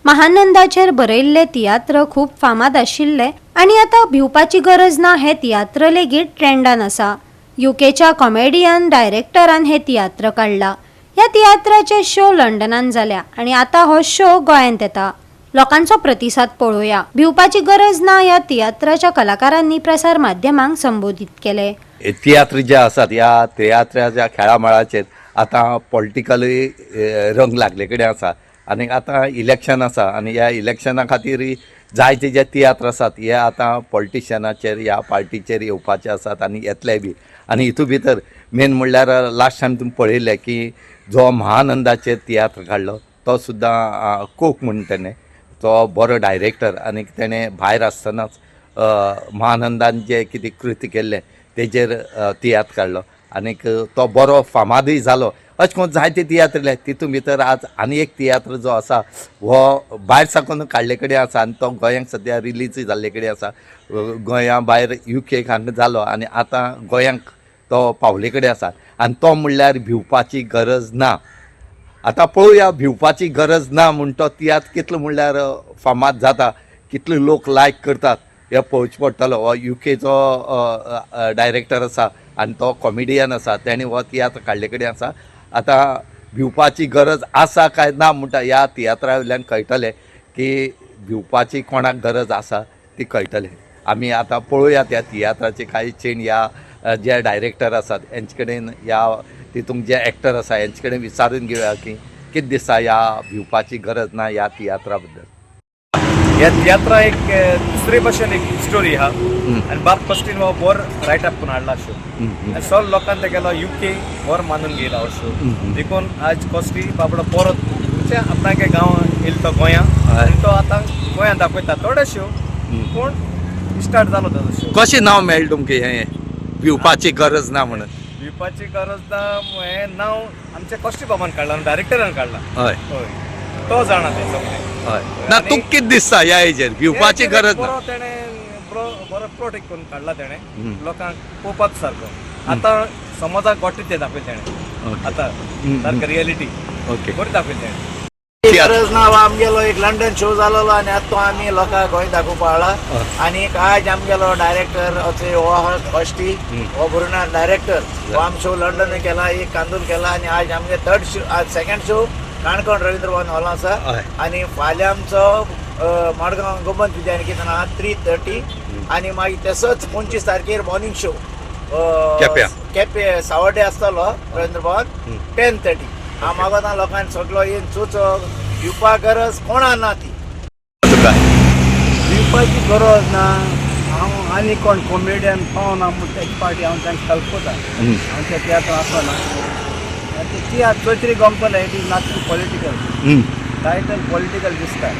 महानंदाचेर बरयल्ले तियात्र खूब फामाद आशिल्ले आनी आतां भिवपाची गरज ना हे तियात्र लेगीत ट्रेंडान आसा. युकेच्या कॉमेडियन डायरेक्टरान हे तियात्र काडला. ह्या तियात्राचे शो लंडनान जाल्या आनी आतां हो शो गोंयांत येता. लोकांचो प्रतिसाद पळोवया. भिवपाची गरज ना ह्या तियात्राच्या कलाकारांनी प्रसार माध्यमांक संबोधीत केले. तियात्र जे आसात ह्या तियात्राच्या खेळा मळाचेर आतां पॉलिटिकलूय रंग लागले कडेन आसा आनी आतां इलेक्शन आसा आनी ह्या इलेक्शना खातीर जायते जे तियात्र आसात हे आतां पॉलिटिशियनाचेर ह्या पार्टीचेर येवपाचे आसात आनी येतले बी. आनी हितू भितर मेन म्हणल्यार लास्ट टायम तुमी पळयलें की जो महानंदाचेर तियात्र काडलो तो सुद्दां कोक म्हूण तेणें तो बरो डायरेक्टर आनी तेणें भायर आसतनाच महानंदान जें कितें कृत्य केल्लें तेजेर तियात्र काडलो आनीक तो बरो फामादूय जालो. अशें करून जायते तियात्र येयले. तितून भितर आज आनी एक तियात्र जो आसा हो भायर साकून काडले कडेन आसा आनी तो गोंयांत सद्या रिलीजूय जाल्ले कडेन आसा. गोंया भायर युकेक हांगा जालो आनी आतां गोंयांक तो पावले कडेन आसा आनी तो म्हणल्यार भिवपाची गरज ना. आतां पळोवया भिवपाची गरज ना म्हूण तो तियात्र कितलो म्हणल्यार फामाद जाता, कितले लोक लायक करतात हें पळोवचें पडटलो. हो युकेचो डायरेक्टर आसा आनी तो कॉमेडियन आसा, तेणें हो तियात्र काडले कडेन आसा. आतां भिवपाची गरज आसा काय ना म्हणटा ह्या तियात्रा वयल्यान कळटलें की भिवपाची कोणाक गरज आसा ती कळटलें. आमी आतां पळोवया त्या तियात्राचे कांय चेन ह्या जे डायरेक्टर आसात हेंचे कडेन, ह्या तितूंत जे एक्टर आसा हेंचे कडेन विचारून घेवया की कितें दिसता ह्या भिवपाची गरज ना ह्या तियात्रा बद्दल. ह्या तियात्रा एक दुसरे भशेन एक स्टोरी आहा आनी बाब कॉस्टीन हो बरो रायट अप करून हाडला शो आनी सगळे लोकांक तेगेलो युके बरो मानून घेयला हो शो. देखून आज कॉस्टी बाबडो परत म्हणजे आपणागे गांव येयलो तो गोंया आनी तो आतां गोंयांत दाखयता थोडे शो, पूण स्टार्ट जालो ताजो शो. कशें नांव मेळ्ळें तुमकां हें भिवपाची गरज ना म्हणून? भिवपाची गरज ना हें नांव आमच्या कॉस्टी बाबान काडलां, डायरेक्टरान काडलां. हय, तो जाणा तें सगळें. हय, ना, तुमकां कितें दिसता ह्या हेजेर भिवपाची गरज ना? बरो तेणें बरो बरो प्लॉट एक करून काडला तेणें लोकांक पळोवपाक सारको. आतां समाजाक गोटे ते दाखयले तेणें आतां सारकें रियलिटी बरी दाखयली तेणें. गरज ना हो आमगेलो एक लंडन शो जालोलो आनी आतां तो आमी लोकांक गोंय दाखोवपा हाडला. आनी आज आमगेलो डायरेक्टर अशे हो आहा कॉश्टी, हो गुरुनाथ डायरेक्टर, हो आम शो लंडन केला, एक कांदूल केला आनी आज आमगे थर्ड शो, आज सेकंड शो काणकोण रवींद्र भवन हॉलां आसा. आनी फाल्यां आमचो मडगांव गोमंत विद्यानिकेतन आहा 3:30 आनी मागीर तसोच 25 तारखेर मॉर्निंग शो केप्यां. केपे सावर्डे आसतलो रवींद्र भवन 10:30. हांव मागता लोकांक सगलो येवन चोचो, भिवपा गरज कोणा ना ती. तुका भिवपाची गरज ना. हांव आनी कोण कॉमेडियन पावना म्हूण तेजे पार्टी हांव तांकां हेल्प करता. हांव त्या तियात्र आसना, ते तियात्र चोयतरी गमतले. It is nothing political, title political दिसता.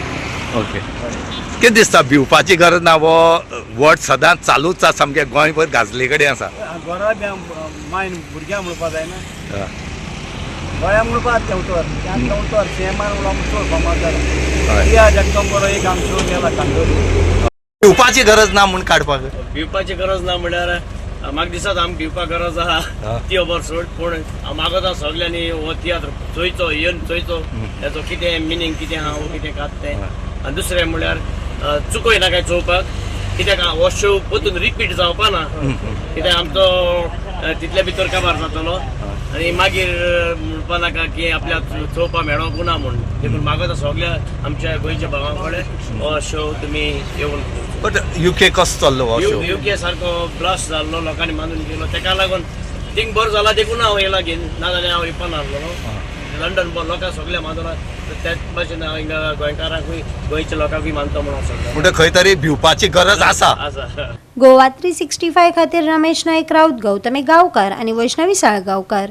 ओके, कितें दिसता भिवपाची गरज ना हो वर्ड सदांच चालूच आसा, सामकें गोंयभर गाजले कडेन आसा? घरा बी मायन भुरग्यांक म्हणपा जायना, गोंया म्हणपा तें उतर तें उतर सिएमान म्हणून चड फामाद जाला. तियात्र एकदम बरो एक आम शो केला कांदोली. भिवपाची गरज ना म्हूण काडपाक? भिवपाची गरज ना म्हणल्यार म्हाका दिसता आमकां भिवपाक गरज आहा ती खबर सोड, पूण हांव मागता सगल्यांनी हो तियात्र चोयचो, येवन चोयचो, तेचो कितें मिनींग कितें आहा, वो कितें कात तें. आनी दुसरें म्हणल्यार चुकोय नाकाय चोवपाक, कित्याक हो शो परतून रिपीट जावपा ना, कित्याक आमचो तितले भितर काबार जातलो आनी मागीर म्हणपा नाका की आपल्याक चोवपा मेळोंक ना म्हूण. देखून मागता सगल्या आमच्या गोंयच्या भावां कडेन हो शो तुमी येवन बट युके कसो चल्लो हो शो? युके सारको ब्लास्ट जाल्लो, लोकांनी मानून गेलो. तेका लागून थिंग बरो जाला देखून हांव येयला घेवन, नाजाल्यार हांव येवपा नासलो. लंडन बरो लोकांक सगळे मानून, त्याच भाशेन हांव हिंगा गोंयकारांकूय, गोंयच्या लोकांकूय मानता म्हणून हांव म्हणटा खंय तरी भिवपाची गरज आसा. आसा. गोवा 365 खातीर रमेश नाईक राऊत, गौतमी गावकर आणि वैष्णवी साळगावकर.